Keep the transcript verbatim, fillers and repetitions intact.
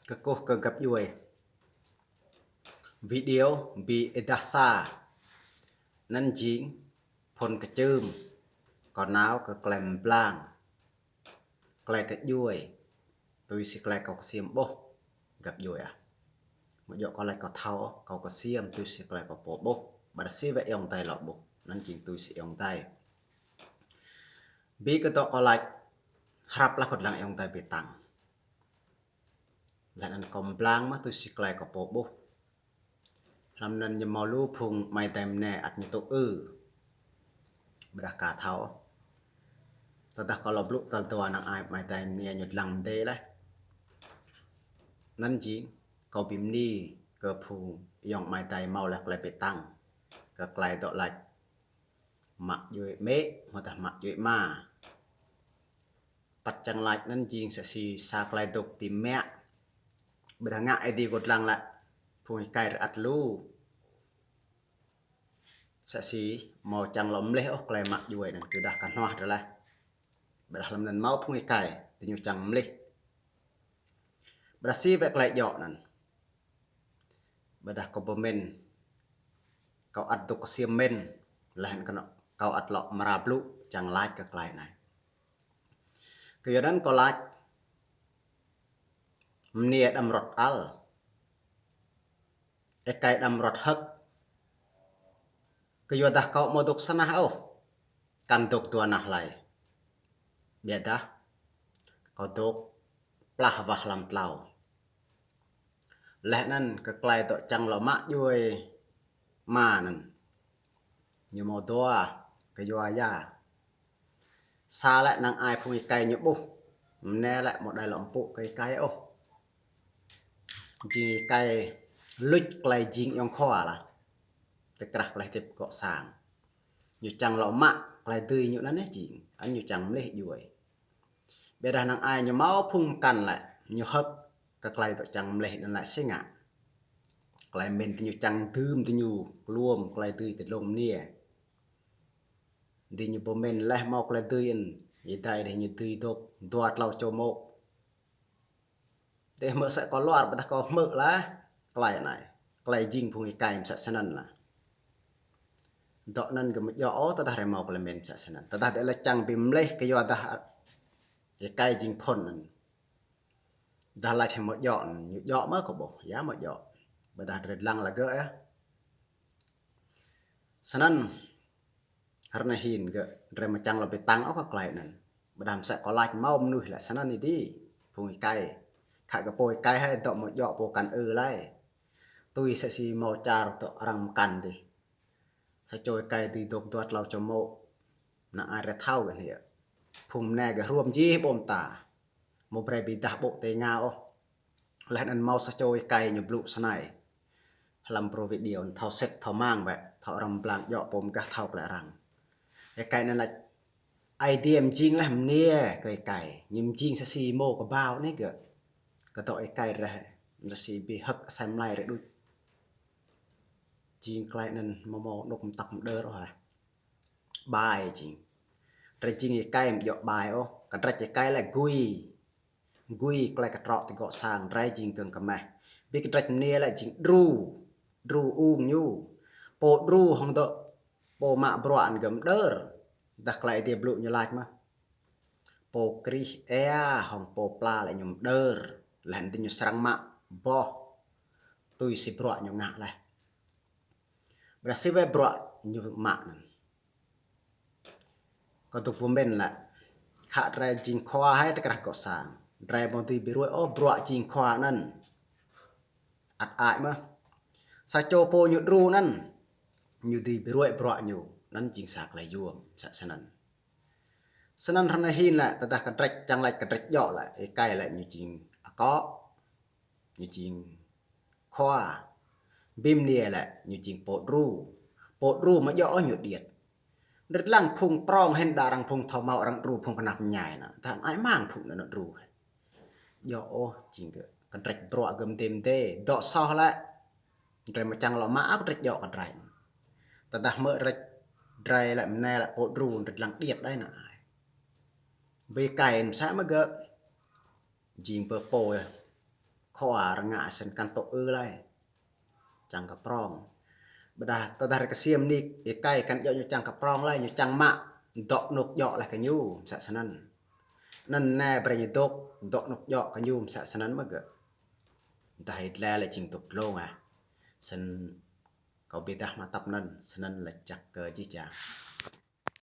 Kkuh kơ găp djuê. Video bi êdah sa. Anăn jing phŭn kčưm. Kâo nao kơ klei mblang, klei kơ djuê, tui si klei kâo ksiêm ƀuh, găp djuê ah. Amâo djŏ kâo lač kâo thâo, kâo ksiêm tui si klei kâo pô ƀuh. Ƀiădah si wĕ ayŏng adei lŏ ƀuh, anăn jing tui si ayŏng adei. Bi kơ dŏ kâo lač, hrăp lah kâo dlăng ayŏng adei bi tăng. Leh anăn kâo mblang mơh tui si klei kâo pô ƀuh. Hlăm anăn ñu mâo lu phung amai adei mniê ăt ñu tŭ ư. Ƀiădah ka thâo. Tơdah kâo lŏ blŭ tal dua năng ai amai adei mniê ñu dlăng mdê leh. Anăn jing kâo bi mni kơ phung ayŏng amai adei mâo leh klei bi tăng kơ klei dŏ lač mă djuê amĭ, amâodah mă djuê ama. Păt čiăng lač anăn jing msĕ si sa klei dôk bi mă. Ƀiădah ngă êdi kâo dlăng leh, phung êkei rei ăt lu msĕ si amâo čiăng lŏ mlih ôh klei mă djuê anăn, kyuadah ka hnuah drei leh. Ƀiădah hlăm anăn mâo phung êkei, diñu čiăng mlih. Ƀiădah si wĕ klei djŏ anăn. Ƀiădah kâo bi mĭn, kâo ăt dôk ksiêm mĭn, leh anăn kâo ăt lŏ mra blŭ čiăng lač kơ klei anei. Kyuanăn kâo lač, mniê đăm ruăt ăl, êkei đăm ruăt hơ̆k. Kyuadah kâo amâo dôk sa nah ôh, kăn dôk dua nah lei. Ƀiădah kâo dôk plah wah hlăm tlâo. Leh anăn kơ klei dŏ čiăng lŏ mă djuê ama anăn, ñu mâo dua kyua ya. Sa lĕ năng ai phung êkei ñu ƀuh, mniê lĕ amâo đei lŏ mpŭ kơ êkei ôh. Jing êkei luč klei jing ayŏng khua lah ti krah klei hdĭp gŏ sang. Ñu čiăng lŏ mă klei dưi ñu anăn jing, anăn ñu čiăng mlih djuê. Ƀiădah năng ai ñu mâo phung mkăn lĕ, ñu hơ̆k kơ klei dŏ čiăng mlih anăn lĕ si ngă. Klei mĭn diñu čiăng dưm diñu kluôm klei dưi ti dlông mniê. Diñu bi mĭn leh mâo klei dưi anăn, êdei dih ñu dưi dôk dua tlâo čô mô̆. Dih hmư̆ msĕ kâo luar, ƀiădah kâo hmư̆ lah klei anei. Klei jing phung êkei msĕ snăn lah. Dŏ anăn kơ amâo djŏ ôh, tơdah drei mâo klei mĭn msĕ snăn. Tơdah drei lač čiăng bi mlih kyuadah êkei jing phŭn anăn. Dah lač hĕ amâo djŏ anăn, ñu djŏ mơh kâo ƀuh, ya amâo djŏ. Ƀiădah drei dlăng leh gơ̆ yơh. Snăn, hrnê hĭn gơ̆, drei amâo čiăng lŏ bi tăng ôh kơ klei anăn. Ƀiădah msĕ kâo lač mâo mnuih lĕ snăn êdi, phung êkei. Khă kơ pô êkei hĕ dŏ amâo djŏ pô kăn ư lei. Tui msĕ si mâo čar dŏ arăng mkăn dih. Sa čô êkei dưi dôk dua tlâo čô mô̆. Năng ai drei thâo gơ̆ hniê. Phung mniê gơ̆ hruôm jih ƀô̆ mta. Amâo brei bi êdah ƀô̆ ti êngao ôh. Leh anăn mâo sa čô êkei ñu blŭ snei. Hlăm brô video anăn thâo sĭt, thâo mang wĕ, thâo arăng mblang djŏ pô mgah thâo klei arăng. Êkei anăn lač, Aê Diê mjing leh mniê kơ êkei, ñu mjing sa si mâo kbao anei gơ̆. Kơ dŏ êkei drei, sa si bi hơ̆k asei mlei drei đuč. Jing klei anăn amâo mâo anôk mtăp mđơr ôh hă. Ƀai jing. Drei jing êkei amâo djŏ ƀai ôh, kdrêč êkei lĕ gui. Gui klei ktrŏ ti gŏ sang, drei jing gơ̆ng kmeh. Bi kdrêč mniê lĕ jing đru. Đru ung ñu. Pô đru hŏng dŏ pô mă bruă anăn gơ̆ mđơr. Dah klei Aê Diê blŭ ñu lač mơh. Pô krih êa hŏng pô pla lĕ ñu mđơr. Leh anăn diñu srăng mă boh tui si bruă ñu ngă leh. Ƀiădah si wĕ bruă ñu mă anăn. Kâo dôk bi mĭn lĕ. Khă drei jing khua hĕ ti krah gŏ sang. Drei amâo dưi bi ruê̆ ôh bruă jing khua anăn. Ăt ai mơh. Sa čô pô ñu đru anăn. Ñu dưi bi ruê̆ bruă ñu. Anăn jing sa klei yuôm, sa snăn. Snăn hrnê hĭn lĕ, tơdah kdrêč čiăng lač kdrêč djŏ lĕ, êkei lĕ ñu jing akŏ. Ñu jing khua. Bi mniê lĕ, ñu jing pô đru. Pô đru amâo djŏ ôh ñu điêt. Drei dlăng phung prŏng hĭn đa arăng phung thâo mâo arăng đru phung knap mñai anăn. Tơdah ai mang phung anăn đru. Djŏ ôh, jing gơ̆. Kdrêč bruă gơ̆ mdê mdê. Dŏ soh lĕ. Drei amâo čiăng lŏ mă ôh kdrêč djŏ kơ drei. Tơdah mơ̆ drei, drei lĕ mniê lĕ pô đru drei dlăng điêt đei năng ai. Bi êkei msĕ mơh gơ̆. Jing pơ pô yơh. khua arăng ngă snăn kăn tŭ ư lei. Čiăng kơ prŏng. Ƀiădah tơdah ksiêm nik êkei kăn djŏ ñu čiăng kơ prŏng lei, ñu čiăng mă dŏ anôk djŏ leh kơ ñu, msĕ snăn. Anăn nĕ brei ñu dôk, dŏ anôk djŏ kơ ñu, msĕ snăn mơh gơ̆. Dah ih dleh leh jing dôk dlông ah. Snăn kâo bi êdah mă tăp anăn, snăn lač jăk kơ jih jang.